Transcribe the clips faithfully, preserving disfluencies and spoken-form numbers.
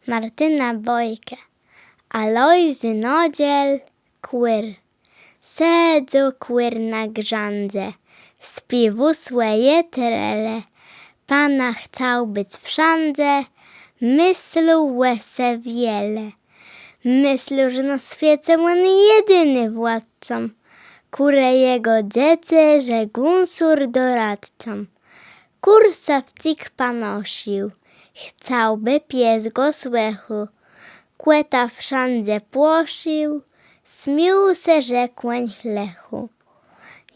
Martyna Bojke. Alojzy Nôdżel, Kùr. Sedzôł kùr na grzãdze, spiéwôł swòje trele. Panã chcôł bëc wszãdze, mëslôł ò se wiele. Mëslôł, że na swiece òn jedini władcą, kùrë jegò dzecë, że gąsór doradcą. Kùr sã wcyg panosził, chcôł, bë pies gò słëchôł. Kòta wszãdze płosził, smiôł sã, że kòń chlëchôł.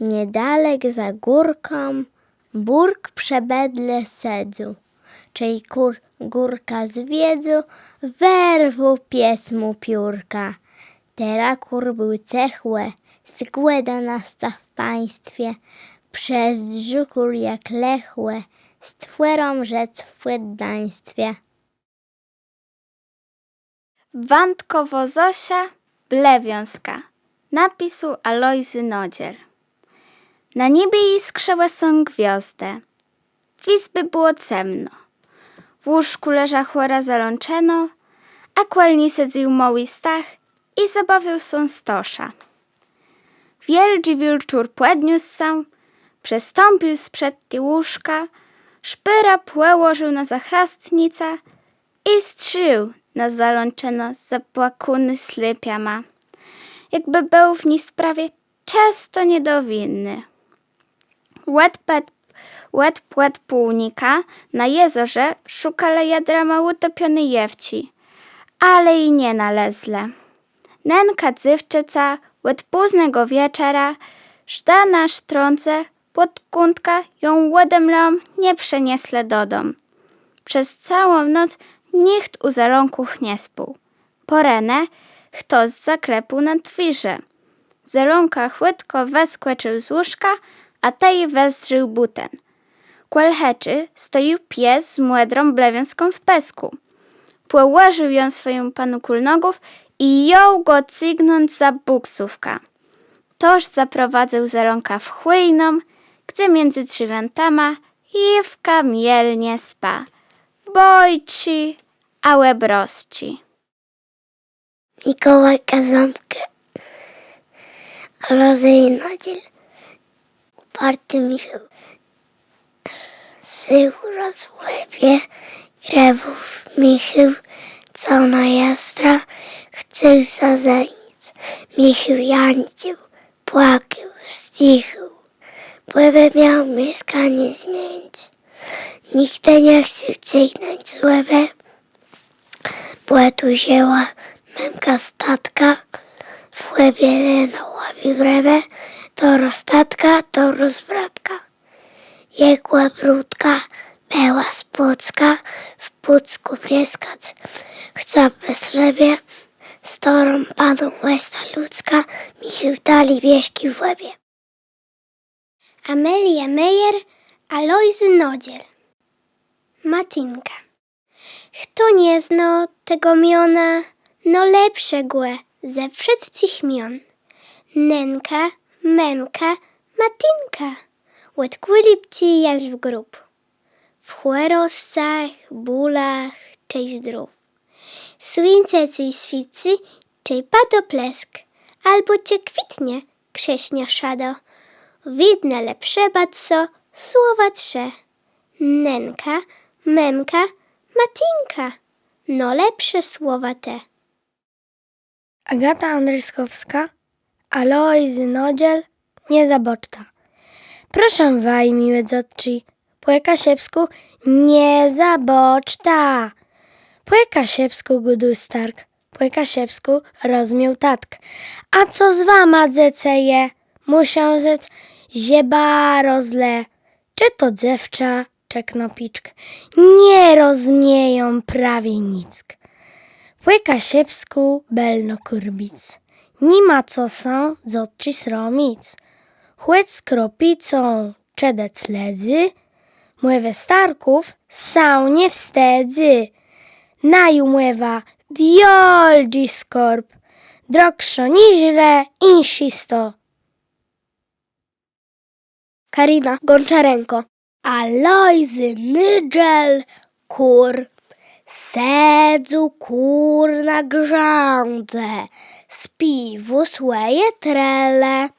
Niedalek za górką bùrk przë bëdle sedzôł. Czej kùr górkã zwiedzôł, wërwôł pies mù piórka. Terô kùr béł cëchò, zgòda nasta w państwie. Przezdrzôł kùr, jak lëchò stwòróm żëc w pòddaństwie. Wandkòwô Zosza, Blewiązka. Napisôł Alojzy Nôdżel. Na niebie jiskrzëłë sã gwiôzdë. W jizbie bëło cemno. W łóżkù leża chòrô Zelączëna, a kòl ni sedzôł môłi Stach i zabôwiôł sã z Toszã. Wiôldżi wilczur pòdniósł sã, przëstąpił sprzed ti łóżka, szpérã pòłożił na zachrastnicã i zdrzôł na Zelączënã zapłakóny slépia. Jakbë béł w ni sprawie czësto niedowinny. Òd pòd-, òd pòdpôłnika na jezorze szukelë jadrama ùtopiony dzéwczi, ale ji nie nalezlë. Nënka dzéwczëca òd póznégò wieczora żda na sztrądze, pòkądka jã òdemlą nie przënieslë dodóm. Przez całą noc nicht ù Zeląków nie spôł. Pòrenë chtos zaklepôł na dwiérze. Zeląka chùtkò wëskòcził z łóżka, a tej wezdrzôł bùten. Kòl chëczë stojôł pies z mòdrą blewiązką w pëskù. Pòłożił jã swòjémù panu kòl nogów i jął gò cygnąc za bùksówkã. Tosz zaprowadzył Zeląkã w chòjnã, gdze midzë drzewiãtama dzéwka mielnie spa. Bôjczi, a òbrôzczi. Mikołaj Kazamka. Alojzy Nôdżel. Ùparti Michôł. Sôł rôz w łebie, grëbów Michôł, co na Jastra chcôł sã żenic. Michôł jãczôł, płakôł, wzdichôł, bò bë miôł mieszkanié zmienic. Nigdë nie chcôł cygnąc z łebë, bò tu żëła mëmka z tatkã, w łebie leno łowił rëbë, to rôz tatka, to rôz bratka. Jegò brutka bëła z Pùcka, w Pùckù mieszkac chca bez sebie, z chtërną padła òsta lëdzkô, Michôł dali mieszkôł w łebie. Amelia Meyer, Alojzy Nôdżel. Matinka. Chto nie znô tegò miona, nôlepszégò ze wszëtczich mion. Nënka, mëmka, matinka, òd kòlibczi jaż w grób. W chòroscach, bólach, czej zdrów. Słuńce czej swiécy, czej padô blesk, abò czej kwitnie krzesniô szadô. Widno le przëbôczë so słowa trzë. Nënka, mëmka, matinka. Nôlepszé słowa te. Agata Andryskòwskô, Alojzy Nôdżel, Niezabôczta. Proszã waju, miłé dzôtczi, pò kaszëbskù niezabôczta. Pò kaszëbskù gôdôł stark, pò kaszëbskù rozmiôł tatk. A co z wama, dzecë, je? Mùszã rzec, że baro zle. Czë to dzéwczã, czë knôpiczk, nie rozmieją prawie nick. Pò kaszëbskù bëlno kôrbic, ni ma co sã dzôtczi sromic. Chòc z kropicą czëdac lëdzy, mòwë starków sã nie wstëdzy. Naju mòwa wiôldżi skôrb, drogszi niżle jinszi sto. Karina Gonczarenko. Alojzy Nôdżel, Kùr. Sedzôł kùr na grzãdze, spiéwôł swòje trele.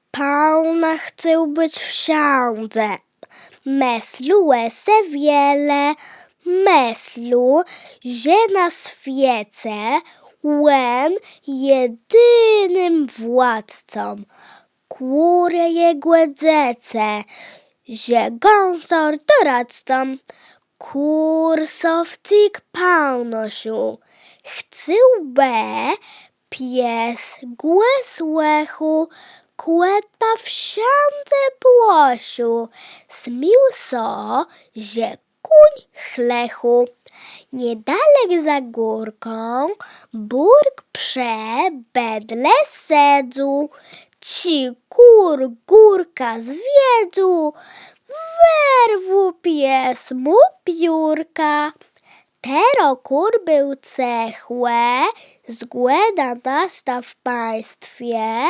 Panã chcôł bëc wszãdze, mëslôł ò se wiele. Mëslôł, że na swiece òn jedinym władcą. Kùrë jegò dzecë, że gãsor doradcą. Kùr sã wcyg panã szukôł. Chcôł, bë pies gò słëchôł, kòta wszãdze płoszôł. Smiôł sã, że kóń chlëchôł. Niedalek za górką bùrk przë bëdle sedzôł. Czej kùr górkã zwiedzôł, wërwôł pies mù piórka. Terô kùr béł cëchò, zgòda nasta w państwie.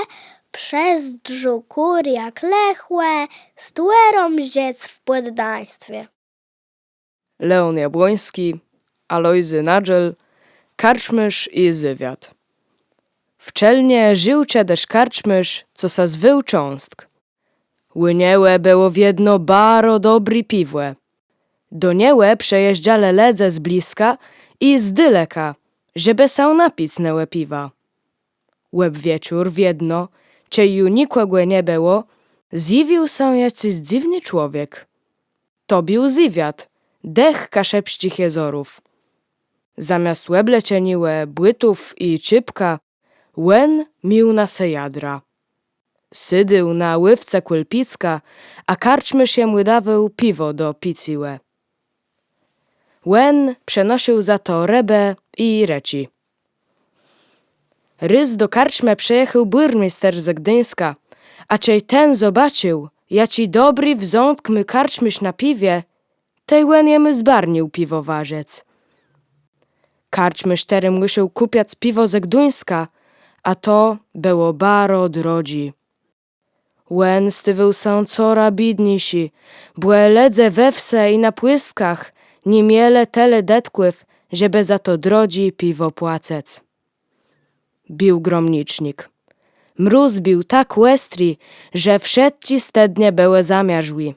Przezdrzôł kùr, jak lëchò stwòróm żëc w pòddaństwie. León Jabłoński, Alojzy Nagel, Karczmôrz i Zywiat. W Czelnie żił czedës karczmôrz, co sã zwôł Cząstk. Ù niegò bëło wiedno baro dobré piwò. Do niegò przëjéżdżelë lëdze z blëska i z daleka, żebë sã napic negò piwa. Òb wieczór wiedno, czej ju nikògò nie bëło, zjawił sã jaczis dzywny człowiek. To béł Zywiat, dëch kaszëbsczich jezorów. Zamiast òbleczeniô, bótów i czôpka, òn miôł na se jadra. Sedzôł na łôwce kòl piécka, a karczmôrz jemù dôwôł piwò do picégò. Òn przënôszôł za to rëbë i rëczi. Rôz do karczmë przëjachôł bùrméster ze Gduńska, a czej ten zobôcził, jaczi dobri wzątk mô karczmôrz na piwie, tej òn jemù zbarnił piwò warzëc. Karczmôrz terô mùszôł kùpiac piwò ze Gduńska, a to bëło baro drodżé. Òn stôwôł sã corôz biédniészi, bò lëdze we wsë i na pùstkach ni mielë tëli dëtków, żebë za to drodżé piwò płacëc. Béł gromnicznik. Mróz béł tak òstri, że wszëtczé stëdnie bëłë zamarzłé.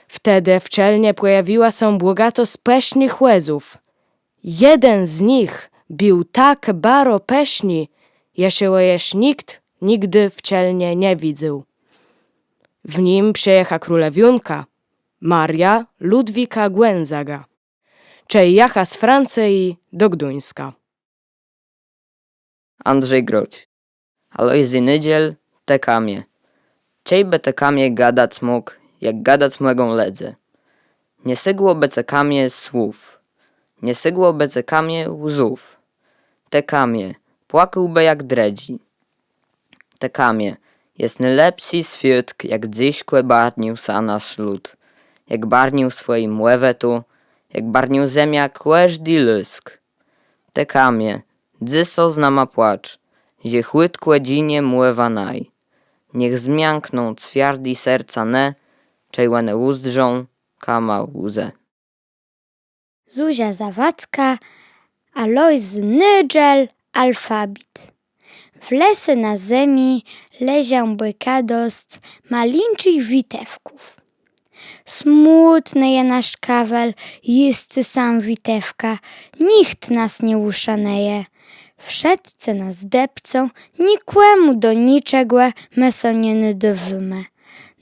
Wtedë w Czelnie pòjawiła sã bògatosc pësznëch wòzów. Jeden z nich béł tak baro pëszny, jaczégò jesz nicht nigdë w Czelnie nie widzôł. W nim przëjacha królewiónka, Maria Ludwika Gonzaga, czej jacha z Francji do Gduńska. Andrzej Groć. Alojzy Nôdżel, Të kamie. Czejbë të, kamie, gadac mógł, jak gadac mògą lëdze. Nie sygłobë ce, kamie, słów. Nie sygłobë ce, kamie, łzów. Të, kamie, płakôłbë jak drëdżi. Të, kamie, jes nôlepszi swiôdk, jak dzys kò barnił sã nasz lud, jak barnił swòji mòwë tu, jak barnił zemiã kòżdi lësk. Të, kamie, dzysô z nama płacz, że chùtkò dżinie mòwa naj. Niech zmiãkną cwiardé serca ne, czej òne ùzdrzą kama łzë. Zuzia Zawadzka, Alojzy Nôdżel, Alfabet. W lese na zemi leżą bòkadosc malinczich witewków. Smùtny je nasz kawel, jiscy sã witewka, nicht nas nie ùszanëje. Wszëtcë nas depcą, nikòmù do niczegò më sã nie nadôwómë.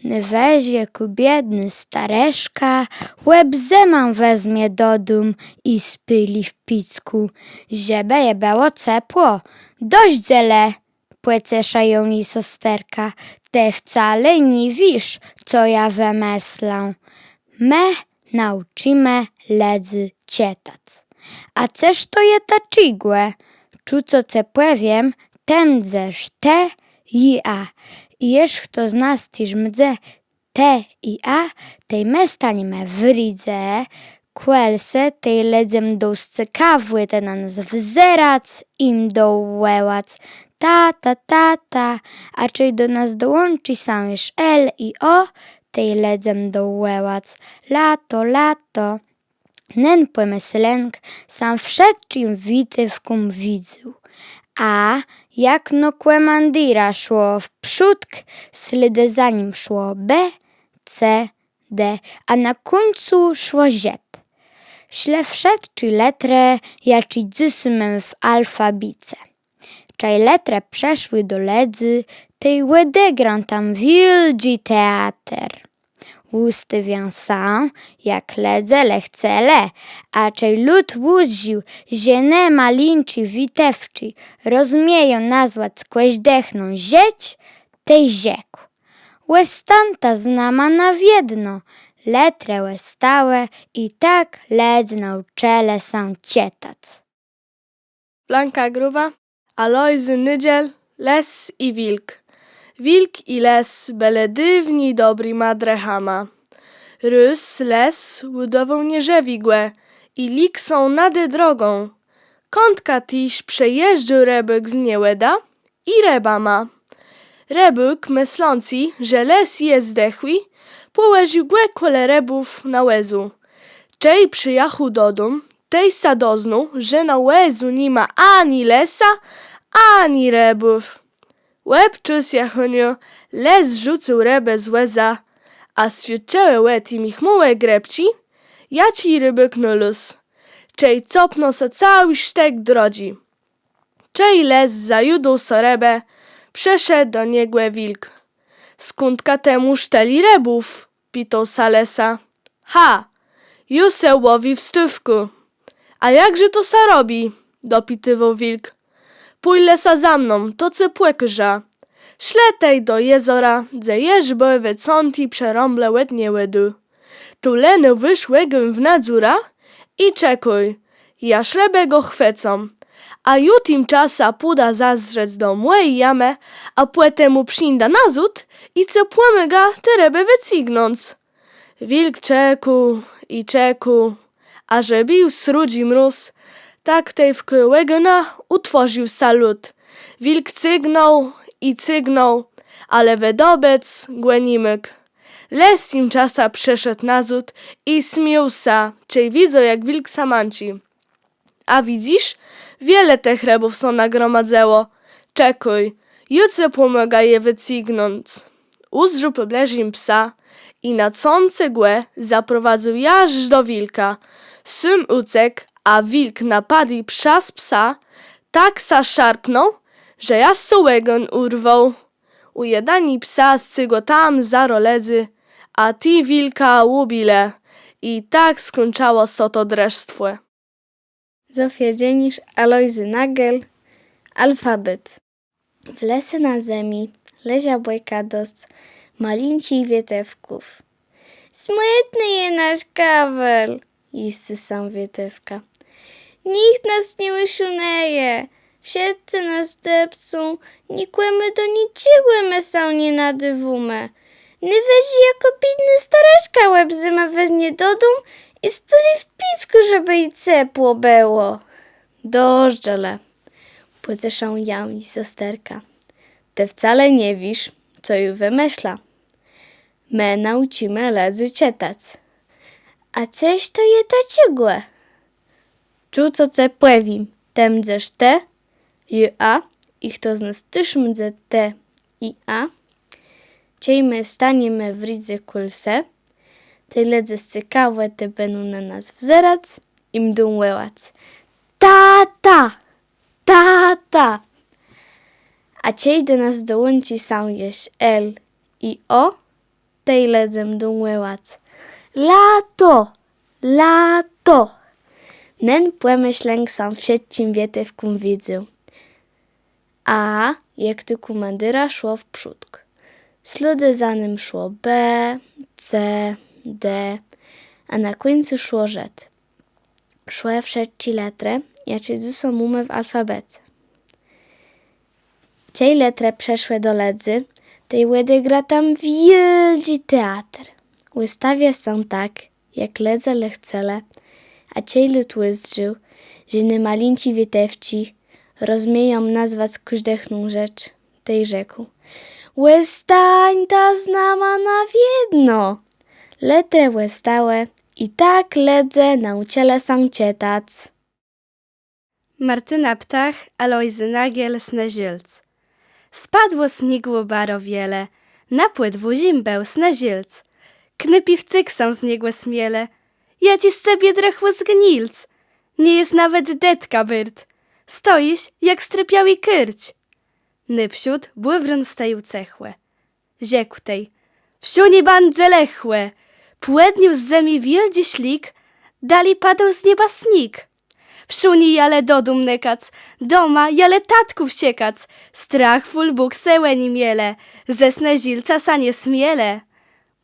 Nôwëżi kò biédnô starëszka òb zëmã wezmie do dóm i spôli w piéckù, żebë ji bëło cepło. Dosc je, pòcesza ją ji sosterka, të wcale nie wiész, co jô wëmëslã. Më naùczimë lëdzy czëtac. A cëż to je ta czigò? Czëj, co cë pòwiém, të mdzesz të i a. I jesz chto z nas téż mdze të i a, tej më stónimë w rédze kòl se, tej lëdze mdą z cekawòtë na nas wzerac i mdą wòłac: Tata, tata. A czej do nas dołączi sã jesz l i o, tej lëdze mdą wòłac: Lato, lato. Nen pòmëslënk sã wszëtczim witewkóm widzôł. A jak no kòmandira szło w przódk, slôdë za nim szło B, C, D, a na kùńcu szło Z. Szłë wszëtczé lëtrë, jaczé dzysô mómë w alfabéce. Czej lëtrë przëszłë do lëdzy, tej òdegrôł tam wiôldżi teater. Ùstôwiôł sã, jak lëdze le chcelë, a czej lud ùzdrzôł, że ne malinczé witewczi rozmieją nazwac kòżdechną rzecz, tej rzekł: Òstańta z nama na wiedno. Lëtrë òstałë i tak lëdze naùczëlë sã czëtac. Blanka Gruba, Alojzy Nagel, Lës i wilk. Wilk i lës bëlë dôwni dobrima drëchama. Rôz lës ùdôwôł nieżëwégò i légł so nade drogą. Kądka téż przejéżdżôł rëbôk z Niewòda i rëbama. Rëbôk, mëslący, że lës je zdechłi, pòłożił gò kòle rëbów na wòzu. Czej przëjachôł dodóm, tej sã doznôł, że na wòzu ni ma ani lësa, ani rëbów. Òb czas jachaniô lës zrzucył rëbë z wòza, a swiôdczëłë ò tim jich môłé grëpczi, jaczé rëbôk nalôzł. Czej copnął sã całi sztëk drodżi. Czej lës zajôdôł so rëbë, przëszedł do niegò wilk. Skądka të môsz tëli rëbów? Pitôł sã lësa. Ha! Jô se łowił w stôwkù. A jakże to sã robi? Dopitiwôł wilk. Pòj le sã za mną, to cë pòkôżã. Szlë tej do jezora, dze jesz bëłë wëcãté przerãble òd Niewòda. Tu leno wëszłë gãbnã dzurã i czekôj, jaż rëbë gò chwëcą. A jô timczasã pùdã zazdrzec do mòji jamë, a pòtemù przińdã nazôd i cë pòmògã te rëbë wëcygnąc. Wilk czekôł i czekôł, a że béł srodżi mróz, tak tej wkół ògnia ùtwòrził sã lód. Wilk cygnął i cygnął, ale wëdobëc gò ni mógł. Lës timczasã przëszedł nazôd i smiôł sã, czej widzôł, jak wilk sã mãczi. A widzysz, wiele tëch rëbów sã nagromadzëło. Czekôj, jô cë pòmògã je wëcygnąc. Ùzdrzôł pò blëżim psa i nãcącë gò zaprowadzył jaż do wilka. Sóm ùcekł, a wilk napadłi przez psa tak sã szarpnął, że jaż so ògón ùrwôł. Ùjôdanié psa scygło tam zarô lëdzy, a ti wilka ùbilë. I tak skùńczëło sã to drëszstwò. Zofia Dzienisz, Alojzy Nagel, Alfabet. W lese na zemi leża bòjka dosc malinczich wietewków. Smùtny je nasz kawel, jiscy sã wietewka. Nicht nas nie ùszónëje, wszëtcë nas depcą, nikòmù do niczegò më sã nie nadôwómë. Nôwëżi jakô biédnô starëszka òb zëmã weznie dodóm i spôli w piéckù, żebë ji cepło bëło. Dożdżelë, pòcesza jã ji sosterka. Të wcale nie wiész, co jô wëmësla. Më naùczimë lëdzy czëtac. A cëż to je taczégò? Czëj, co cë pòwiém, të mdzesz T, jô A, i chto z nas téż mdze T i A. Czej më staniemë w rédze kòl se, tej lëdze z cekawòtë bãdą na nas wzerac i mdą wòłac: Tata! Tata! A czej do nas dołączi sã jesz L i O, tej lëdze mdą wòłac: Lato! Lato! Nen pòmëslënk sã wszëtczim wietewkóm widzôł. A jak tu kòmandira szło w przódk. Slôdë za nim szło B, C, D, a na kùńcu szło Z. Szłë wszëtczé lëtrë, jaczé dzysô mómë w alfabece. Czej lëtrë przëszłë do lëdzy, tej òdegrôł tam wiôldżi teater. Ùstawiôł sã tak, jak lëdze le chcelë, a czej lud ùzdrzôł, że ne malinczé wietewczi rozmieją nazwac kòżdechną rzecz, tej rzekł: Òstańta z nama na wiedno! Lëtrë òstałë I tak lëdze naùczëlë sã czëtac. Martina Ptach, Alojzy Nagel, Snëżélc. Spadło sniegù baro wiele, na pòdwòrzim béł snëżélc. Knôpi wcyg sã z niegò smielë: „Jaczi z cebie, drëchù, zgnilc! Nie jes nawet dëtka wôrt, stojisz jak strëpiałi kôrcz”. Nôprzód bòwrón stojôł cëchò. Rzekł tej: „Wszãdze bãdze lëchò”. Pòdniósł z zemi wiôldżi szlik, dali padôł z nieba sniég. Wszãdze jãlë do dóm nëkac, doma jãlë tatków szëkac. Strach fùl bùksë òni mielë, ze snëżélca sã nie smielë.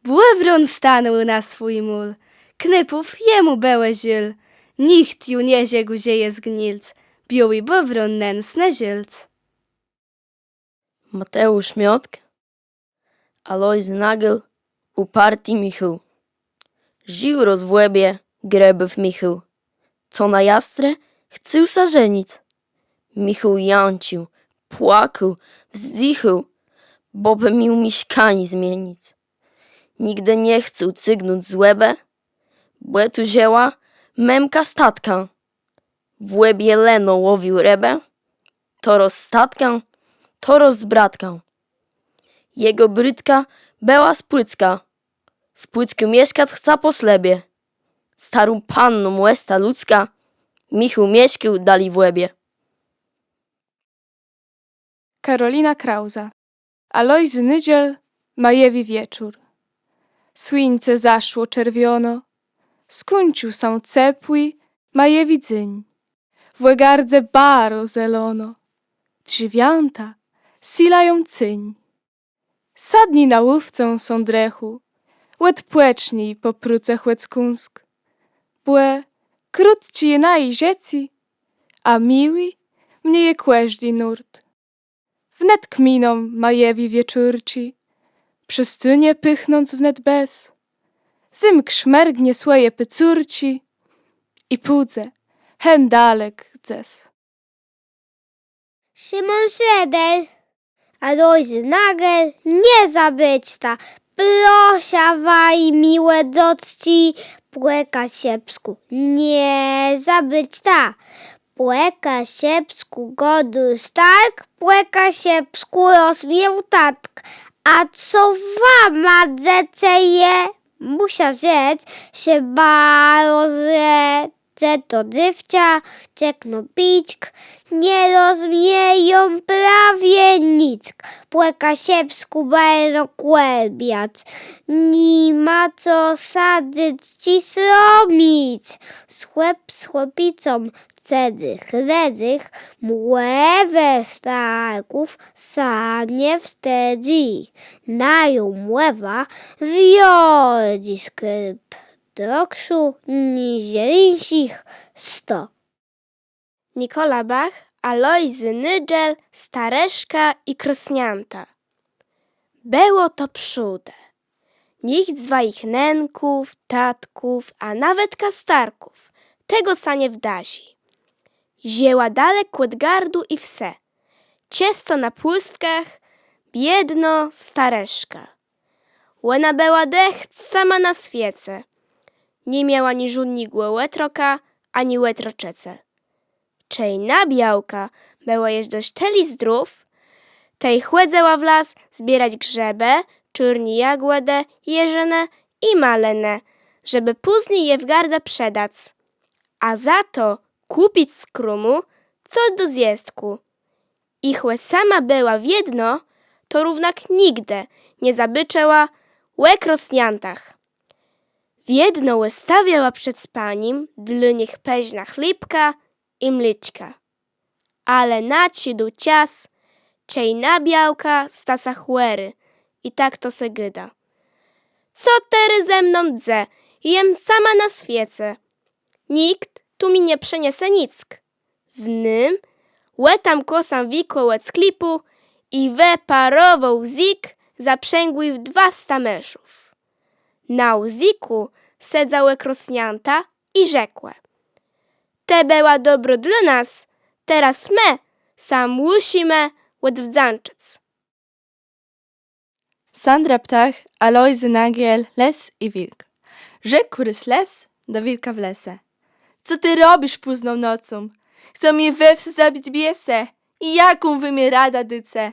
Bòwrón stanął na swój môl, knôpów jemù bëło żôl. Nicht ju nie rzekł, że je zgnilc, biôłi bòwrón nen snëżélc. Mateùsz Miotk, Alojzy Nagel, Ùparti Michôł. Żił rôz w Łebie Grëbów Michôł, co na Jastrë chcôł sã żenic. Michôł jãczôł, płakôł, wzdichôł, bò bë miôł mieszkanié zmienic. Nigdë nie chcôł cygnąc z Łebë, bò tu żëła mëmka z tatkã. W Łebie leno łowił rëbë, to rôz z tatkã, to rôz z bratkã. Jegò brutka bëła z Pùcka, w Pùckù mieszkac chca pò slëbie. Stôrą panną òsta Lucka, Michôł mieszkôł dali w Łebie. Karolina Krauza. Alojzy Nagel, Majewi wieczór. Słuńce zaszło czerwiono, skùńcził sã cepłi majewi dzéń. W ògardze baro zelono, drzewiãta sëlają céń. Sadni na łôwce so, drëchù, òdpòczni pò prôcë chòc kąsk. Bò krótczé je naje żëcé, a miłi mie je kòżdi nórt. Wnet miną majewi wieczórczi, przë studnie pëchnąc wnet bez. Zymk szmërgnie swòje pôcórczi i pùdze hen dalek dzes. Szëmón Szreder. Alojzy Nagel, Nie zabëczta. Proszã waji, miłé dzôtczi, pò kaszëbskù nie zabëczta. Pò kaszëbskù gôdôł stark, pò kaszëbskù rozmiôł tatk. A co wama, dzecë, je? Mùszã rzec, że baro złé. Czë to dzéwczã, czë knôpiczk, nie rozmieją prawie nick. Pò kaszëbskù bëlno kòrbiac, ni ma co sadzëc czë sromic. Chłop z chłopicą cëzëch, rëdzëch, mòwë starków sã nie wstidzy. Najô mòwa wiôldżi skôrb, drogszi niże jinszich sto. Nikola Bach, Alojzy Nagel, Starëszka i krôsniãta. Bëło to przódë. Nicht z wajich nënków, tatków, a nawetka starków tegò sã nie wdarzi. Żëła dalek òd gardu i wsë, czësto na pùstkach, biédnô starëszka. Òna bëła dëcht sama na swiece. Ni miała ni żódnégò òtroka, ani òtroczëcë. Czejna białka bëła jesz dosc tëli zdrów, tej chòdzëła w las zbierac grzëbë, czôrné jagòdë, jeżënë i malënë, żebë pózni je w gardze przedac, a za to kùpic z krómù co do zjestkù. I chòc sama bëła wiedno, to równak nigdë nie zabëczëła ò krôsniãtach. Wiedno òstawiała przed spanim dlô nich pëszné chlébka i mléczka. Ale nadszedł czas, czej na białka sta sã chòrô i tak to sã gôda: „Co terô ze mną mdze? Jem sama na swiece. Nicht tu mie nie przëniese nick”. W nym òtamkło sã wiekò òd sklépù i wëparowôł wózyk zaprzãgłi w dwasta mëszów. Na wózykù sedzałë krôsniãta i rzekłë: „Të bëła dobrô dlô nas, terô më sã mùszimë òdwdzãczëc”. Sandra Ptach, Alojzy Nagel, Lës i wilk. Rzekł rôz lës do wilka w lese: „Co të robisz pózną nocą? Chcą mie we wsë zabic biesë. I jaką wë mie radã dôce?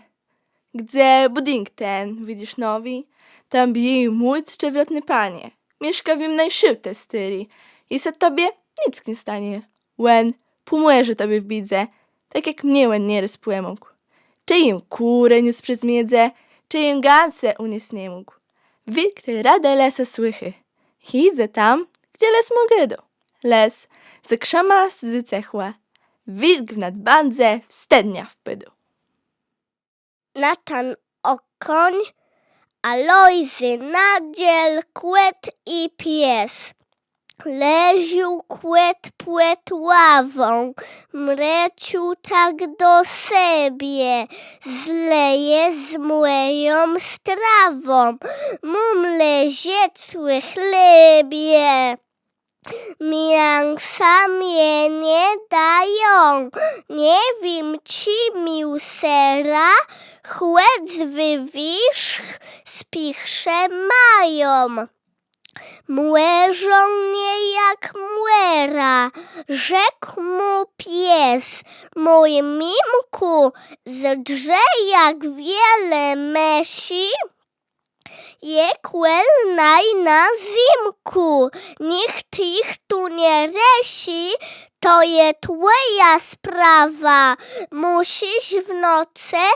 Gdze bùdink ten widzysz nowi, tam biéj mój czcigodny panie. Mieszkô w nim nasz szôłtës stôri. I sã tobie nick nie stónie. Òn pòmòże tobie w biédze, tak jak mie òn nierôz pòmógł. Czej jem kùrë niósł przez miedzã, czej jem gãsë ùniesc ni mógł”. Wilk ti radë lësa słëchô. Jidze tam, gdze lës mù gôdô. Lës za krzama sedzôł cëchò. Wilk wnet bãdze w stëdniã wpôdł. Nathan Okoń, Alojzy Nagel, Kòt i pies. Leżôł kòt pòd ławą, mrëczôł tak do sebie: „Zle je z mòją strawą, móm le żëc ò chlebie. Miãsa mie nie dają, nie wiém, czë miósëra, chòc wë wiérzch z pichrzë mają. Mòrzą mie jak mòra”, rzekł mù pies. „Mój Mimkù, zdrzë, jak wiele mëszi je kòl naj na zymkù. Nicht jich tu nie rëszi, to je twòja sprawa. Mùszisz w nocë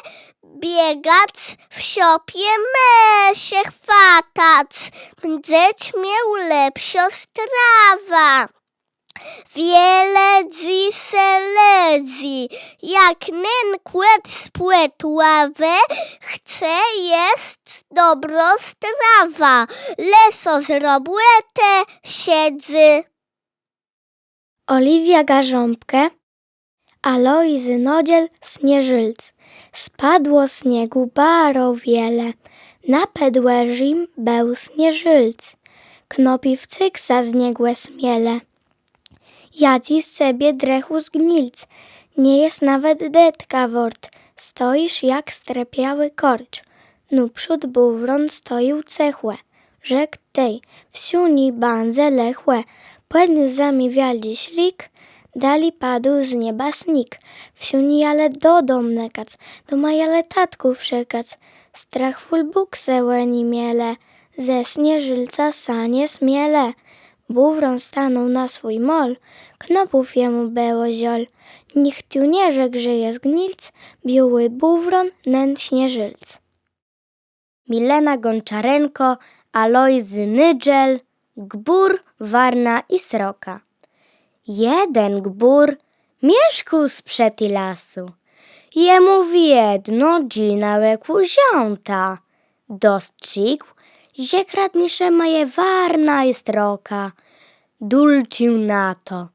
biegac, w szopie mëszë chwatac, mdzesz miôł lepszą strawã”. Wiele dzysô lëdzy, jak nen kòt spòd ławë, chce jesc dobrą strawã, le so z robòtë szëdzy. Oliwia Garząbkô, Alojzy Nagel, Snieżelc. Spadło sniegù baro wiele, na pòdwòrzim béł snieżelc. Knôpi wcyg sã z niegò smielë: „Jaczi z cebie, drëchù, zgnilc, nie jes nawet dëtka wôrt, stojisz jak strëpiałi kôrcz”. Nôprzód bòwrón stojôł cëchò. Rzekł tej: „Wsë ni bãdze lëchò”. Pòdniósł zemi wiôldżi szlik, dali padôł z nieba sniég. Wsë ni jãlë do dóm nëkac, doma jãlë tatków szëkac. Strëch fùl bùksë òni mielë, ze snieżelca sã nie smielë. Bòwrón stanął na swój môl, knôpów jemù bëło żôl. Nicht ju nie rzekł, że je zgnilc, biôłi bòwrón, nen snieżelc. Milena Gonczarenko, Alojzy Nagel, Gbùr, warna i sroka. Jeden gbùr mieszkôł sprzëti lasu. Jemù wiedno dżinãłë kùrzãta. Dostrzégł, że kradniszama je warna i sroka. Dulcził na to,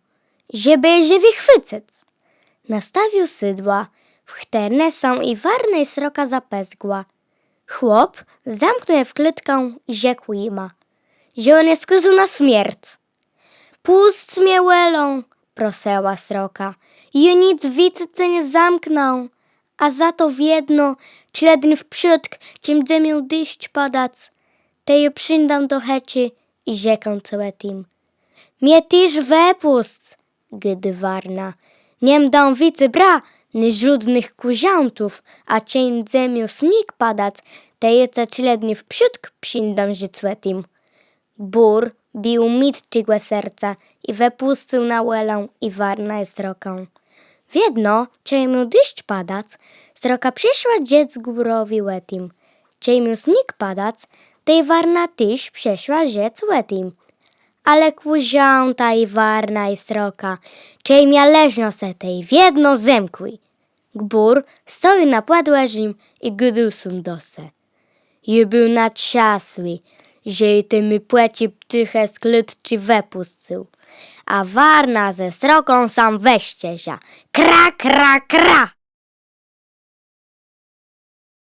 żebë je wëchwëcëc. Nastawił sëdła, w chtërne sã i warna, i sroka zapëzgła. Chłop zamknął je w klôtkã i rzekł jima, że òn je skôzôł na smierc. „Pùsc mie wòlą”, prosëła sroka, „jô nick wicy ce nie zamknã, a za to wiedno, czile dni wprzódk, czej mdze miôł deszcz padac, tej jô przińdã do chëczë i rzekã cë ò tim”. „Mie téż wëpùsc”, gôdô warna. „Nie mdã wicy bra ni żódnëch kùrzãtów, a czej mdze miôł sniég padac, tej jô ce czile dni wprzódk przińdã rzec ò tim”. Gbùr béł mitczégò serca i wëpùscył na wòlã i warnã, i srokã. Wiedno, czej miôł deszcz padac, sroka przëszła rzec gbùrowi ò tim. Czej miôł sniég padac, tej warna téż przëszła rzec ò tim. Ale kùrzãta i warna, i sroka, czej mia leżno se, tej wiedno zemkłé. Gbùr stojôł na pòdwòrzim i gôdôł sóm do se: „Jô béł natrzãsłi, że jô te mòje pòczi ptôchë z klôtczi wëpùscył. A warna ze sroką sã wëszczerza. Kra, kra, kra!”